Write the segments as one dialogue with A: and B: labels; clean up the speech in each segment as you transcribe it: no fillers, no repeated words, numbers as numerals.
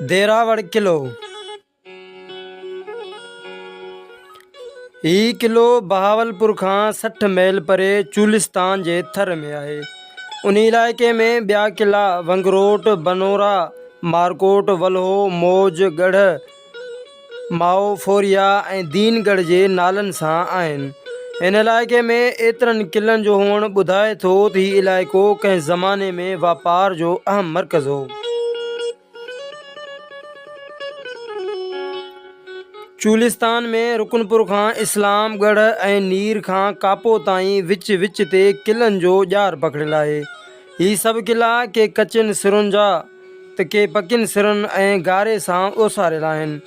A: ديراوڙ قلعو، هي قلعو بهاولپور کان 60 ميل پري چولستان جي ٿر ۾ آهي. انهي علائقي ۾ ٻيا قلعا ونگروٽ، بنورا، مارڪوٽ، ولهو، موج، ڳڙهه، مائو فوريا ۽ دين ڳڙهه جي نالن سان آهن. هن علائقي ۾ ايترن قلعن جو هئڻ ٻڌائي ٿو ته هي علائقو ڪنهن زماني ۾ واپار جو اهم مرڪز هو. چولستان ۾ رڪنپور کان اسلام ڳڙهه ۽ نير کان ڪاپو تائين وچ وچ تي قلعن جو ڄار پکڙيل آهي. هي سڀ قلعا ڪي ڪچين سرن جا، ته ڪي پڪين سرن ۽ گاري سان اوساريل آهن.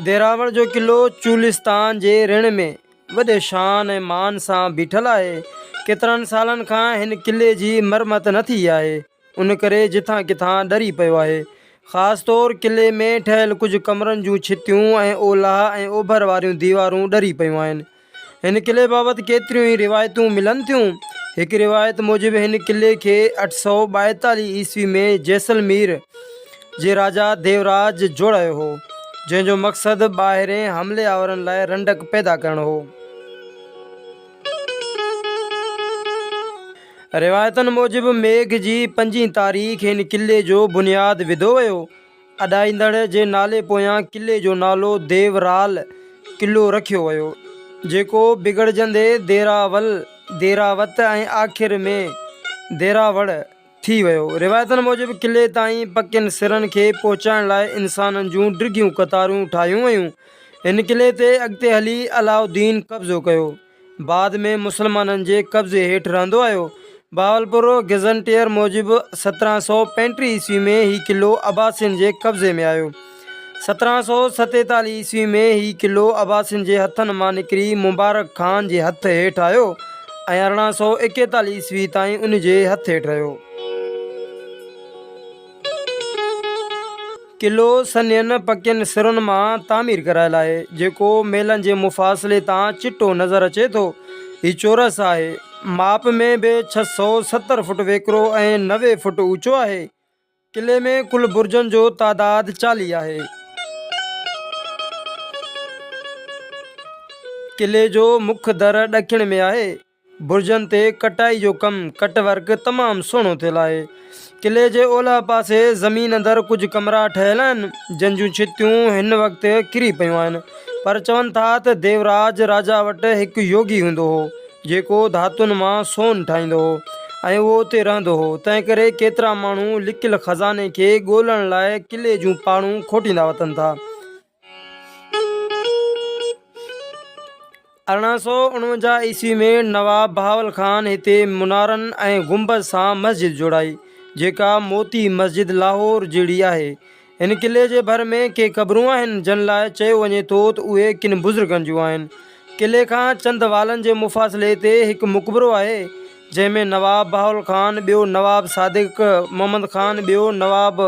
A: ديراوڙ جو قلعو چولستان جي رڻ ۾ وڏي شان ۽ مان سان بيٺل آهي. ڪيترن سالن کان هن قلعي جي مرمت نه ٿي آهي، ان ڪري جٿان ڪٿان ڏري پيو آهي. خاص طور قلعي ۾ ٺهيل ڪجهه ڪمرن جون ڇتيون ۽ اولهه ۽ اوڀر واريون ديوارون ڏري پيون آهن. هن قلعي بابت ڪيتريون ئي روايتون ملن ٿيون. هڪ روايت موجب هن قلعي کي 842 عيسوي ۾ جيسلمير جي راجا ديوراج جوڙايو هو، جنهن جو مقصد ٻاهرين حملي آورن لاء رنڊڪ پيدا ڪرڻ هو. روايتن موجب ميگهه جي پنجين تاريخ هن قلعي جو بنياد وڌو ويو. اڏائيندڙ جي نالي پويان قلعي جو نالو ديورال قلعو رکيو ويو، جيڪو بگڙجندي ديراول، ديراوت ۽ آخر ۾ ديراوڙ ٿي ويو. روايتن موجب قلعي تائين پڪين سرن کي پهچائڻ لاء انسانن جون ڊگهيون قطارون ٺاهيون ويون. هن قلعي تي اڳتي هلي علاؤالدين قبضو ڪيو. بعد ۾ مسلمانن جي قبضي هيٺ رهندو آيو. بهاولپور گزنٽيئر موجب 1735 عيسوي ۾ هي قلعو عباسين جي قبضي ۾ آيو. 1747 عيسوي ۾ هي قلعو عباسين جي هٿن مان نڪري مبارڪ خان جي هٿ هيٺ آيو ۽ 1841 عيسوي تائين ان جي هٿ هيٺ رهيو. قلعو سنهين پڪين سرن مان تعمير ڪرايل آهي، جيڪو ميلن جي مفاصلي تان چٽو نظر اچي ٿو. هي چورس آهي. ماپ ۾ به 670 فوٽ ويڪرو ۽ 90 فوٽ اوچو آهي. قلعي ۾ ڪل برجن جو تعداد 40 آهي. قلعي جو مک در ڏکڻ ۾ آهي. برجن تي ڪٽائي جو ڪم، ڪٽ ورڪ، تمام سهڻو ٿيل آهي. قلعي جي اولهه پاسي زمين اندر ڪجهه ڪمرا ٺهيل آهن، جن جون ڇتيون هن وقت ڪري پيون آهن. پر چون ٿا ته ديوراج راجا وٽ هڪ يوگي هوندو هو، جيڪو ڌاتن مان سون ٺاهيندو هو ۽ اهو اتي رهندو هو، تنهنڪري ڪيترا ماڻهو لڪل خزاني کي ڳولڻ لاء قلعي جون پاڙون کوٽيندا وتن ٿا. 1849 عيسوي ۾ نواب بهاول خان هتي منارن ۽ گنبذ سان مسجد جوڙائي، جيڪا موتي مسجد لاهور جهڙي آهي. هن قلعي جي ڀر ۾ ڪي قبرون آهن، جن لاء چيو وڃي ٿو ته اهي ڪن بزرگن جون آهن. قلعي کان چند والن جي مفاصلي تي هڪ مقبرو آهي، جنهن ۾ نواب بهاول خان، ٻيو نواب صادق محمد خان، ٻيو نواب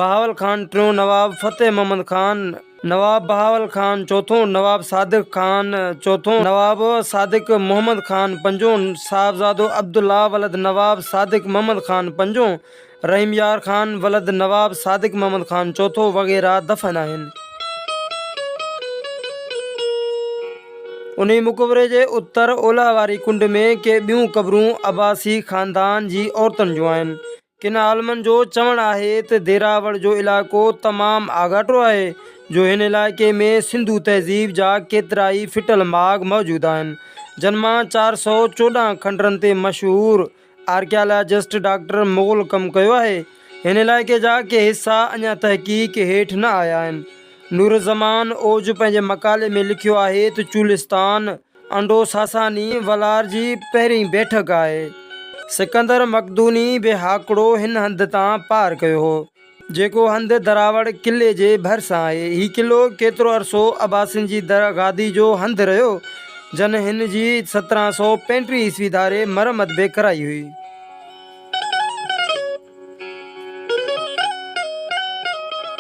A: بهاول خان ٽيون نواب فتح محمد خان، نواب بهاول خان چوٿون، نواب صادق خان چوٿون، نواب صادق محمد خان پنجون، صاحبزادو عبدالله ولد نواب صادق محمد خان پنجون، رحيم يار خان ولد نواب صادق محمد خان چوٿون وغيره دفن آهن. انهي مقبري جي اتر اولهه واري ڪنڊ ۾ ڪي ٻيون قبرون عباسي خاندان جي عورتن جون آهن. ڪن عالمن جو چوڻ آهي ته ديراوڙ جو علائقو تمام آڳاٽو آهي، جو هن علائقي ۾ سنڌو تهذيب جا ڪيترائي ڦٽل ماڳ موجود آهن، جن مان 414 کنڊرن تي مشهور آرڪيالاجسٽ ڊاڪٽر مغل ڪم ڪيو آهي. هن علائقي جا ڪي حصا اڃا تحقيق هيٺ نه آيا آهن. نورالزمان اوج پنهنجي مقالي ۾ لکيو آهي ته چولستان، انڊو ساساني ولار جي پهرين بيٺڪ آهي. سڪندر مقدوني به هاڪڙو هن هنڌ تان پار ڪيو هو، جيڪو هنڌ دراوڙ قلعي جي ڀرسان آهي. هي قلعو ڪيترو عرصو عباسين جي گادي جو هنڌ رهيو، جن هن جي 1735 عيسوي ڌاري مرمت به ڪرائي هئي.